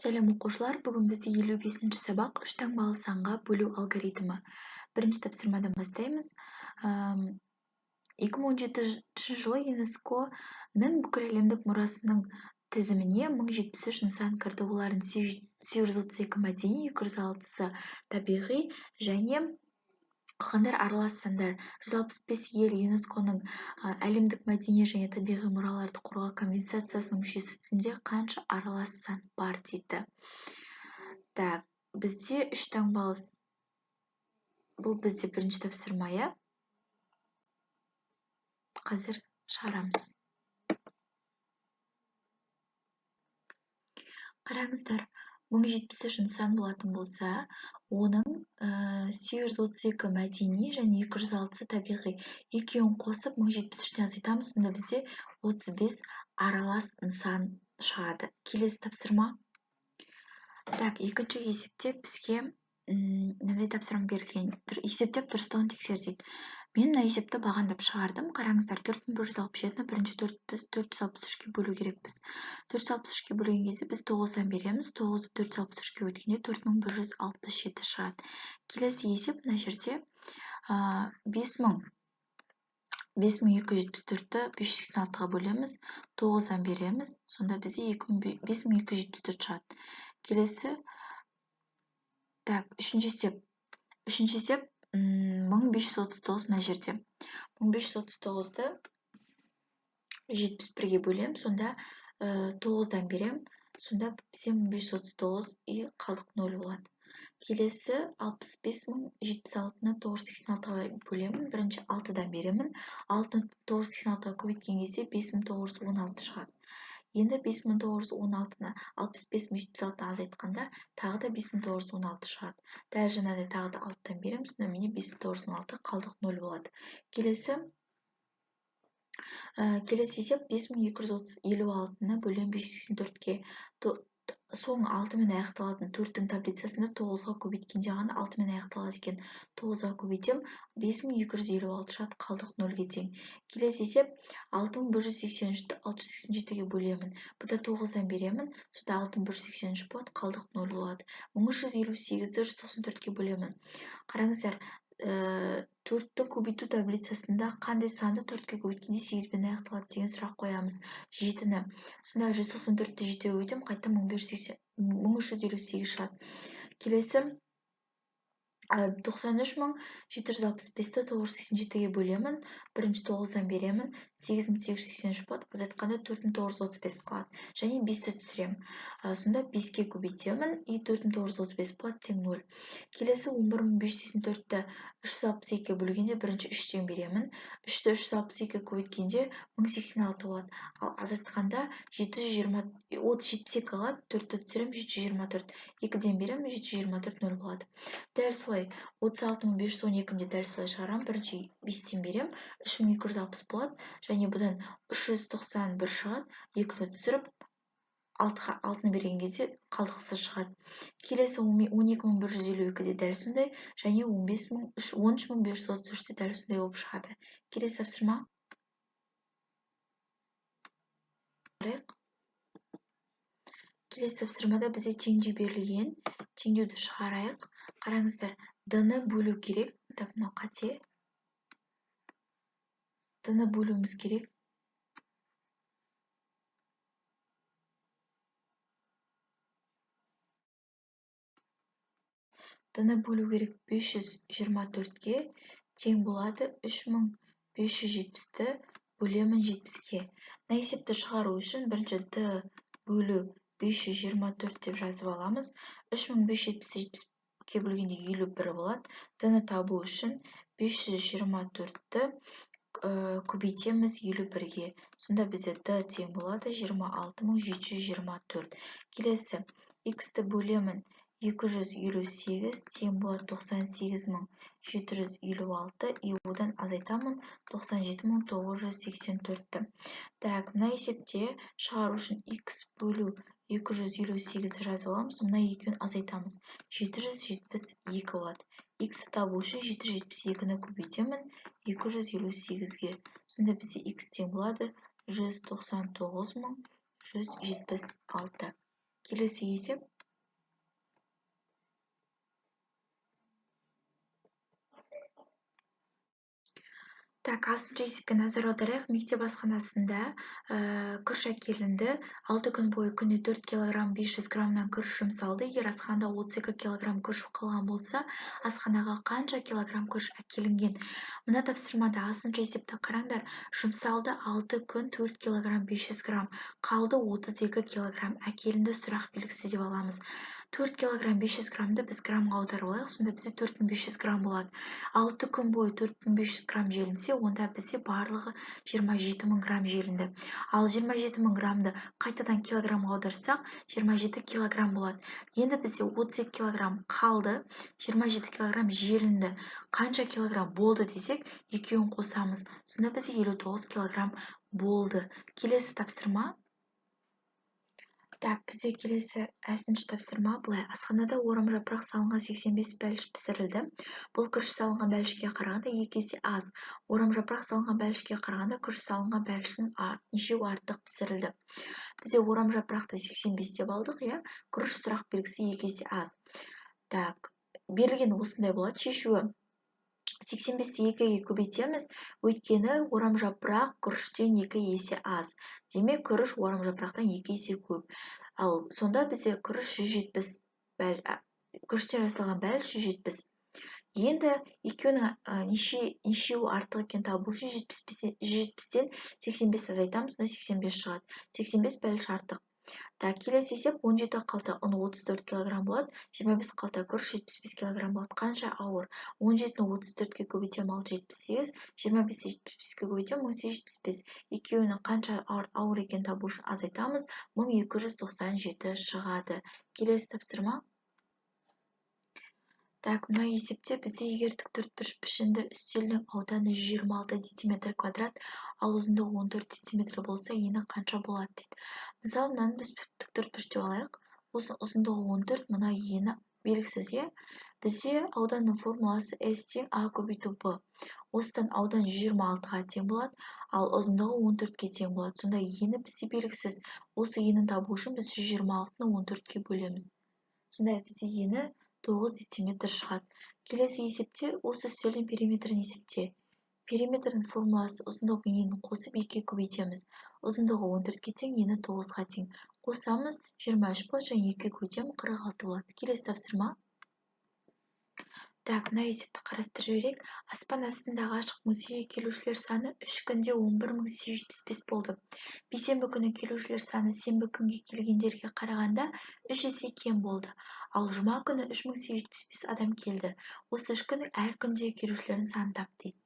Сәлем, оқушылар! Бүгін бізде 55-ші сабақ, үш таңбалы санға бөлу алгоритмі. Бірінші тапсырмадан бастаймыз. 2017 жылы ЮНЕСКО-ның бүкіләлемдік мұрасының тізіміне 1073 нысан кірді. Олардың 832 мәдени, 206-сы табиғи және қалғандар аралас сандар. 165 ел ЮНЕСКО-ның әлемдік мәдени және табиғи мұраларды қорғау конвенциясының мүшесі. Тізімде қанша аралас сан бар дейді. Так, бізде үш таңбалы, бұл бізде бірінші тапсырма, иә? Қазір шығарамыз. Қараңыздар, 1073 нысан болатын болса, оның 832 мәдени және 206-сы табиғи. Екеуін қосып 1073-тен азайтамыз, сонда бізде 35 аралас нысан шығады. Келесі тапсырма. Так, екінші есепте бізге мынандай тапсырма берілген. Есептеп дұрыстығын тексер дейді. Мен мына есепті бағандап шығардым. Қараңыздар, 4167-ні бірінші біз 463-ке бөлу керекпіз. 463-ке бөлген кезде біз 9-дан береміз. 9-ды 463-ке өткенде 4167 шығады. Келесі есеп мына жерде 5274-ті 586-ға бөлеміз. 9-дан береміз. Сонда бізде 5274 шығады. Келесі, так, үшінші есеп. Үшінші есеп 1539 мына жерде. 1539-ды 71-ге бөлем, сонда 9-дан берем, сонда бізде 1539 и қалдық 0 болады. Келесі 65076-ны 986-ға бөлемін, бірінші 6-дан беремін, 6-ны 986-ға көбейткен кезде 5916 шығады. Енді 5916-ны 65076-ны азайтқанда тағы да 5916 шығады. Дәл жаңағыдай тағы да 6-дан беремін, сонда менде 5916 қалдық 0 болады. Келесі есеп 5256-ны бөлемін 584-ке. Соңы 6-мен аяқталатын 4-тің таблицасында 9-ға көбейткенде ғана 6-мен аяқталады екен. 9-ға көбейтем, 5256 шығады, қалдық 0-ге тең. Келесі есеп 6183-ті 687-ге бөлемін. Бұда 9-дан беремін, сонда 6183 болады, қалдық 0 болады. 1358-ді 194-ке бөлемін. Қараңыздар, 4-тің көбейту таблицасында қандай санды 4-ке көбейткенде 8-бен аяқталады деген сұрақ қоямыз. 7-ні. Сонда 194-ті 7-ге көбейтемін, қайта 1358 шығады. Келесі 93765-ті 987-ге бөлемін. Бірінші 9-дан беремін, 8883 болады, азайтқанда 4935 қалады. Және 5-ті түсіремін. Сонда 5-ке көбейтемін, и 4935 болады, тең 0. Келесі 11584-ті 362-ге бөлгенде бірінші 3-тен беремін. 3-ті 362-ге көбейткенде 1086 болады. Ал азайтқанда 720, 72 қалады, 4-ті түсіремін, 724. 2-ден беремін, 724 0 болады. Дәл солай 36512-ні де дәл солай шығарамын. Бірінші 5-тен беремін, 3260 болады, және бұдан 391 шығады. 2-ні түсіріп, 6-ны берген кезде қалдықсыз шығады. Келесі 12152-де дәл сондай, және 13533-те дәл сондай болып шығады. Келесі тапсырма. Келесі тапсырмада бізде теңдеу берілген. Теңдеуді шығарайық. Қараңыздар, D-ны бөлу керек. Так, мынау қате. D-ны бөлуіміз керек. D-ны бөлу керек 524-ке тең болады 3570-ті бөлемін 70-ке. Мына есепті шығару үшін бірінші D бөлу 524 деп жазып аламыз. 3570-ті 70-ке бөлгенде 51 болады. D-ны табу үшін 524-ті көбейтеміз 51-ге. Сонда бізде D тең болады 26724. Келесі X-ті бөлемін 258 тең болады 98756, и одан азайтамын 97984-ті. Так, мына есепте шығару үшін X бөлу 258-ді жазып аламыз, мына екеуін азайтамыз. 772 болады. X-ті табу үшін 772-ні көбейтемін 258-ге. Сонда бізде X тең болады 199176. Келесі есеп. Так, алтыншы есепке назар аударайық. Мектеп асханасында күріш әкелінді. 6 күн бойы күніне 4 килограмм 500 граммнан күріш жұмсалды. Егер асханада 32 килограмм күріш қалған болса, асханаға қанша килограмм күріш әкелінген? Мына тапсырмада алтыншы есепті қараңдар. Жұмсалды 6 күн 4 килограмм 500 грамм, қалды 32 килограмм, әкелінді сұрақ белгісі деп аламыз. 4 килограмм 500 граммды біз граммға аударып алайық, сонда бізде 4500 грамм болады. 6 күн бойы 4500 грамм желінсе, онда бізде барлығы 27000 грамм желінді. Ал 27000 граммды қайтадан килограммға аударсақ, 27 килограмм болады. Енді бізде 32 килограмм қалды, 27 килограмм желінді. Қанша килограмм болды десек, екеуін қосамыз. Сонда бізде 59 килограмм болды. Келесі тапсырма. Так, бізде келесі әсінші тапсырма былай. Асханада орам жапырақ салынған 85 бәліш пісірілді. Бұл күріш салынған бәлішке қарағанда 2 есе аз. Орам жапырақ салынған бәлішке қарағанда күріш салынған бәліштің нешеуі артық пісірілді. Бізде орам жапырақты 85 деп алдық, иә? Күріш сұрақ белгісі 2 есе аз. Так, берілген осындай болады шешуі. 85-ті 2-ге көбейтеміз, өйткені орам жапырақ күріштен 2 есе аз. Демек, күріш орам жапырақтан 2 есе көп. Ал сонда бізде күріш 170 күріштен жасалған бәліш 170. Енді екеуінің нешеуі артық екенін табу үшін 170-тен 85 азайтамыз, сонда 85 шығады. 85 бәліш артық. Так, келесі есеп 17 қалта ұн 34 килограмм болады, 25 қалта күріш 75 килограмм болады. Қанша ауыр? 17-ні 34-ке көбейтемін 678, 25-ті 75-ке көбейтемін 1875. Екеуінің қанша ауыр екенін табу үшін азайтамыз, 1297 шығады. Келесі тапсырма. Так, мына есепте бізде егер тік төртбұрыш пішінді үстелдің ауданы 126 дециметр квадрат, ал ұзындығы 14 дециметр болса, ені қанша болады дейді. Мысалы, мынаны біз тік төртбұрыш деп алайық. Осының ұзындығы 14, мына ені белгісіз, иә? Бізде ауданның формуласы S тең А көбейту B. Осыдан аудан 126-ға тең болады, ал ұзындығы 14-ке тең болады. Сонда ені бізде белгісіз. Осы енін табу үшін біз 126-ны 14-ке бөлеміз. Сонда бізде ені 9 дециметр шығады. Келесі есепте осы үстелдің периметрін есепте. Периметрдің формуласы ұзындығы мен енін қосып 2-ге көбейтеміз. Ұзындығы 14-ке тең, ені 9-ға тең. Қосамыз 23 болады және 2-ге көбейтемін 46 болады. Келесі тапсырма. Так, мына есепті қарастырып жіберейік. Аспан астындағы ашық музейге келушілер саны 3 күнде 11875 болды. Бейсенбі күні келушілер саны сенбі күнге келгендерге қарағанда 3 есе кем болды. Ал жұма күні 3875 адам келді. Осы 3 күннің әр күндегі келушілердің санын тап дейді.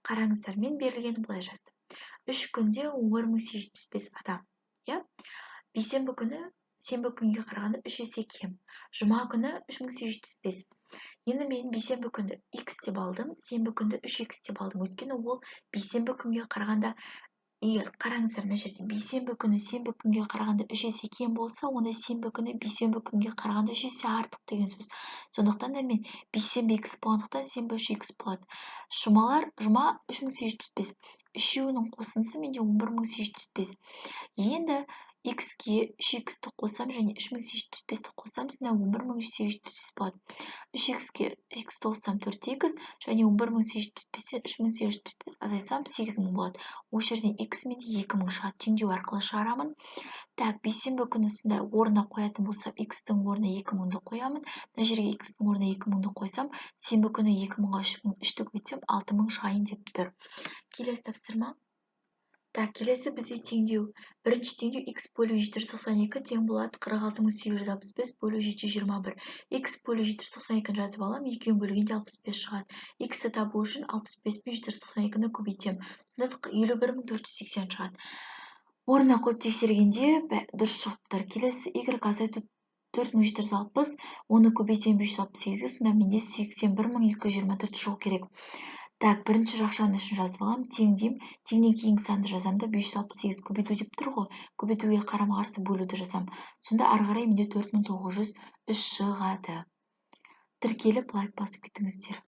Қараңыздар, мен берілгенін былай жаздым. 3 күнде 11875 адам, иә? Бейсенбі күні сенбі күнге қарағанда 3 есе кем. Жұма күні 3875. Енді мен бейсенбі күнді x деп алдым, сенбі күнді 3x деп алдым. Өйткені ол бейсенбі күнге қарағанда, егер қараңыздар, мына жерде бейсенбі күні сенбі күнге қарағанда 3 есе кем болса, онда сенбі күні бейсенбі күнге қарағанда 3 есе артық деген сөз. Сондықтан да мен бейсенбі x болғандықтан сенбі 3x болады. Жұмалар, жұма 3875. Үшеуінің қосындысы менде 11875. Енді x-ке 3x-ті қосам және 3875-ті қосам, сонда 11875 болады. 3x-ке x-ті қоссам 4x және 11875-тен 3875 азайтсам 8000 болады. Осы жерден x менде 2000 шығады. Теңдеу арқылы шығарамын. Так, бейсенбі күні сонда орнына қоятын болсам, x-тің орнына 2000-ды қоямын. Мына жерге x-тің орнына 2000-ды қойсам, сенбі күні 2000-ға 3-ті көбейтсем 6000 шығайын деп тұр. Келесі тапсырма. Так, келесі бізде теңдеу. Бірінші теңдеу x бөлу 792 тең болады 46865 бөлу 721. X бөлу 792-ні жазып аламын, екеуін бөлгенде 65 шығады. X-ті табу үшін 65 пен 792-ні көбейтемін. Сонда 51480 шығады. Орнына қойып тексергенде дұрыс шығып тұр. Келесі y азайту 4760, оны көбейтемін 568-ге, сонда менде 81224 шығу керек. Так, бірінші жақшаның ішін жазып аламын, тең деймін. Теңнен кейінгі санды жазамын да 568 көбейту деп тұр ғой. Көбейтуге қарама-қарсы бөлуді жазамын. Сонда ары қарай менде 4903 шығады. Тіркеліп лайк басып кетіңіздер.